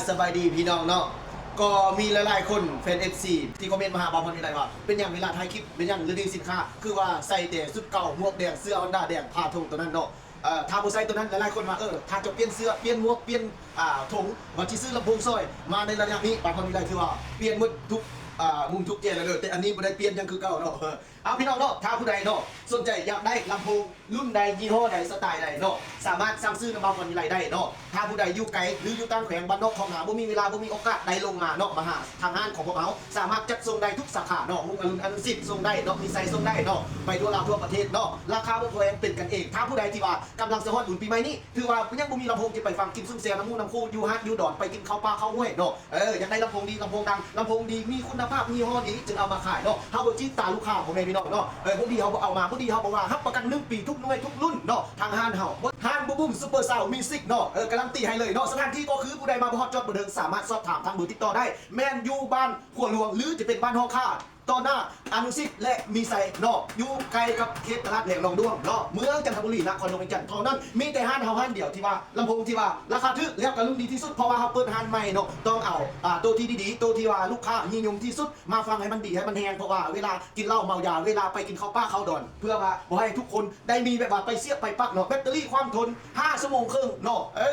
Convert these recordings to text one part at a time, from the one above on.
ສະບາຍດີພີ່ນ້ອງເນາະ. ກໍມີຫຼາຍໆຄົນ ແຟນເອັຟຊີ ທີ່ຄອມເມັນມາຫາບ່າວພອນວິໄລວ່າ ເປັນຫຍັງເວລາຖ່າຍຄລິບ ເປັນຫຍັງຣີວິວສິນຄ້າ ຄືວ່າໃສ່ແຕ່ຊຸດເກົ່າ ໝວກແດງ ເສື້ອຮອນດ້າແດງ ຜ້າຖົງໂຕນັ້ນເນາະ. ເອີ ຖ້າບໍ່ໃສ່ໂຕນັ້ນ ຫຼາຍໆຄົນວ່າ ເອີ ຖ້າຈະປ່ຽນເສື້ອ ປ່ຽນໝວກ ປ່ຽນ ອ່າ ຖົງ ວ່າຊິຊື້ລຳໂພງຊ່ອຍ ມາໃນໄລຍະນີ້ ບ່າວພອນວິໄລຖືວ່າປ່ຽນໝົດທຸກ ອ່າ ມຸມທຸກແຈແລ້ວເດີ. ແຕ່ອັນນີ້ບໍ່ໄດ້ປ່ຽນຫຍັງ ຄືເກົ່າເນາະ. ເອົາ ພີ່ນ້ອງເນາະ ຖ້າຜູ້ໃດເນາະ ສົນໃຈຢາກໄດ້ລຳໂພງລຸ້ນໃດ ຍີ່ຫໍ້ໃດ ສະໄຕໃດເນາະ ສາມາດສັ່ງຊື້ນຳບ່າວພອນວິໄລໄດ້ເນາະ. ຖ້າຜູ້ໃດຢູ່ໄກ ຫຼື ຢູ່ຕ່າງແຂວງ ບ້ານນອກທ້ອງນາ ບໍ່ມີເວລາ ບໍ່ມີໂອກາດໄດ້ລົງມາເນາະ ມາຫາທາງຮ້ານຂອງພວກເຮົາ ສາມາດຈັດສົ່ງໄດ້ທຸກສາຂາເນາະ. ມຸກອະລຸນ ອະນຸສິດ ສົ່ງໄດ້ເນາະ ມີໄຊ ສົ່ງໄດ້ເນາະ ໄປທົ່ວລາວທົ່ວປະເທດເນາະ. ລາຄາບໍ່ແພງ ເປັນກັນເອງ. ຖ້າຜູ້ໃດທີ່ວ່າກຳລັງສະຮອດບຸນປີໃໝ່ນີ້ ຖືວ່າຍັງບໍ່ມີລຳໂພງຈະໄປຟັງກິນຊຸມແຊວນຳໝູ່ນຳຄູ່ ຢູ່ຫາດຢູ່ດອນ ໄປກິນເຂົ້າປ່າເຂົ້າຫ້ວຍເນາະ. ເອີ ຢາກໄດ້ລຳໂພງດີ ລຳໂພງດັງ ລຳໂພງດີ ມີຄຸນນະພາບ ຍີ່ຫໍ້ດີ ຈຶ່ງເອົາມາຂາຍເນາະ. ເຮົາບໍ່ຈີດຕາລູກຄ້າ ພໍ່ແມ່ພີ່ນ້ອງເນາະ. ເອີ ບໍ່ດີເຮົາບໍ່ເອົາມາ ບໍ່ດີເຮົາບໍ່ວ່າ ຮັບປະກັນໜຶ່ງປີ ທຸກໜ່ວຍທຸກລຸ້ນເນາະ. ທາງຮ້ານເຮົາ ຮ້ານບູບູມ Super Sound Music ເນາະ ເອີ ກາຣັນຕີໃຫ້ເລີຍເນາະ. ສະຖານທີ່ກໍຄື ຜູ້ໃດມາບໍ່ຮອດຈອດບໍ່ເຖິງ ສາມາດສອບຖາມທາງເບີຕິດຕໍ່ໄດ້ ແມ່ນຢູ່ບ້ານຂົວຫຼວງ ຫຼື ຈະເປັນບ້ານຫໍຄ້າ ຕໍ່ໜ້າອະນຸສິດ ແລະ ມີໄຊເນາະ ຢູ່ໃກ້ກັບເຂດຕະຫຼາດແລງໜອງດ້ວງເນາະ ເມືອງຈັນທະບູລີ ນະຄອນຫຼວງວຽງຈັນເທົ່ານັ້ນ. ມີແຕ່ຮ້ານເຮົາຮ້ານດຽວທີ່ວ່າລຳໂພງທີ່ວ່າລາຄາຖືກ ແລ້ວກໍລຸ້ນດີທີ່ສຸດ ເພາະວ່າເຮົາເປີດຮ້ານໃໝ່ເນາະ ຕ້ອງເອົາ ອ່າ ໂຕທີ່ດີໆ ໂຕທີ່ວ່າລູກຄ້ານິຍົມທີ່ສຸດ ມາຟັງໃຫ້ມັນດີໃຫ້ມັນແຮງ. ເພາະວ່າເວລາກິນເຫຼົ້າເມົາຢາ ເວລາໄປກິນເຂົ້າປ່າເຂົ້າດອນ ເພື່ອວ່າບໍ່ໃຫ້ທຸກຄົນໄດ້ມີແບບວ່າໄປສຽບໄປປັກເນາະ ແບັດເຕີຣີຄວາມທົນຫ້າຊົ່ວໂມງເຄິ່ງເນາະ. ເອີ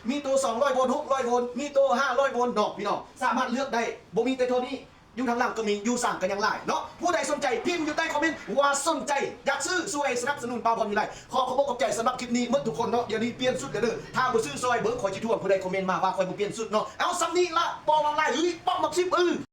ມີໂຕສອງຮ້ອຍໂວນ ຫົກຮ້ອຍໂວນ ມີໂຕຫ້າຮ້ອຍໂວນເນາະ ພີ່ນ້ອງ ສາມາດເລືອກໄດ້ ບໍ່ມີແຕ່ເທົ່ານີ້ ຢູ່ທາງຫຼັງກໍມີ ຢູ່ສາງກໍຍັງຫຼາຍເນາະ. ຜູ້ໃດສົນໃຈ ພິມຢູ່ໃຕ້ຄອມເມັນວ່າສົນໃຈ ຢາກຊື້ ຊ່ວຍສະໜັບສະໜູນບ່າວພອນວິໄລ. ຂໍຂອບອົກຂອບໃຈສຳລັບຄລິບນີ້ໝົດທຸກຄົນເນາະ. ດຽວນີ້ປ່ຽນຊຸດແລ້ວເດີ ຖ້າບໍ່ຊື້ຊ່ອຍເບິ່ງ ຂ້ອຍຊິທວງ. ຜູ້ໃດຄອມເມັນມາວ່າຂ້ອຍບໍ່ປ່ຽນຊຸດເນາະ. ເອົາ ສ່ຳນີ້ລະ ບໍ່ເວົ້າຫຼາຍ ເຮີ້ຍ ປ້ອມບັກສິບ ເອີ.